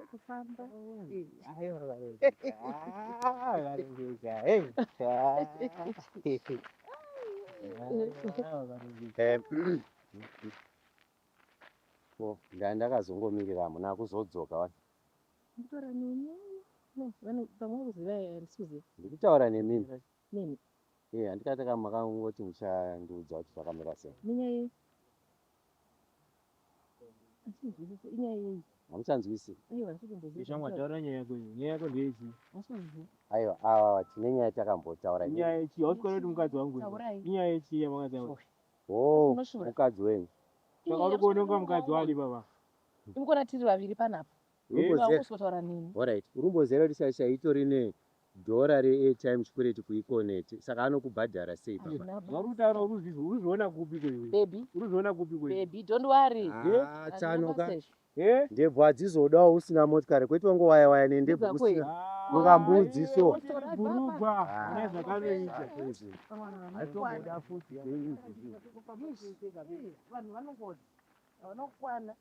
Kufamba. Ko ndandakazongomirira hamuna kuzodzoka wani. Ndikutaura nemi. Pamwe kuziva handisi kuziva. Ndikutaura nemimi. Nemi. Eh, handikati ka makangoti muchandiudza kuti zvakamira sei. Nenyaya yei? Handinzwisisi inyaya yei? Hamuchanzwisi? Aiwa handisi kumboziva. Shamwa taura nyaya yako iyi. Nyaya yako ndeyechii? Handisi kuziva. Aiwa ava tine nyaya takambotaura. Inyaya yechii? Hausi kuona kuti mukadzi wangu. Taurai. Inyaya yechii yamakataura? Oh, Unoshura. mukadzi wenyu. Saka uri kuona kunga mukadzi wani baba? Imukona tiri vaviri panapa. Urumboziva. Kusvotaura nemi. Alright. Urumboziva kuti shasha itori ne dhora re-airtime chikwereti kuEconet saka anokubhadhara sei papa? Hazvina basa. Zvauri kutaura urikuzviona kupi ko iwe? Baby, Urikuzviona kupi ko iwe? baby, don't worry. Ah, Hazvina tsanoka. basa izvo. Eh? Ndebvu hadzizodawo usina motikari kwete wongowaya waya nendebvu Ndedzako kusina. here? Mukambudzi so. Bhurugwa, ona zvakanoita. Vanhu vanongodzi. Havana kukwana.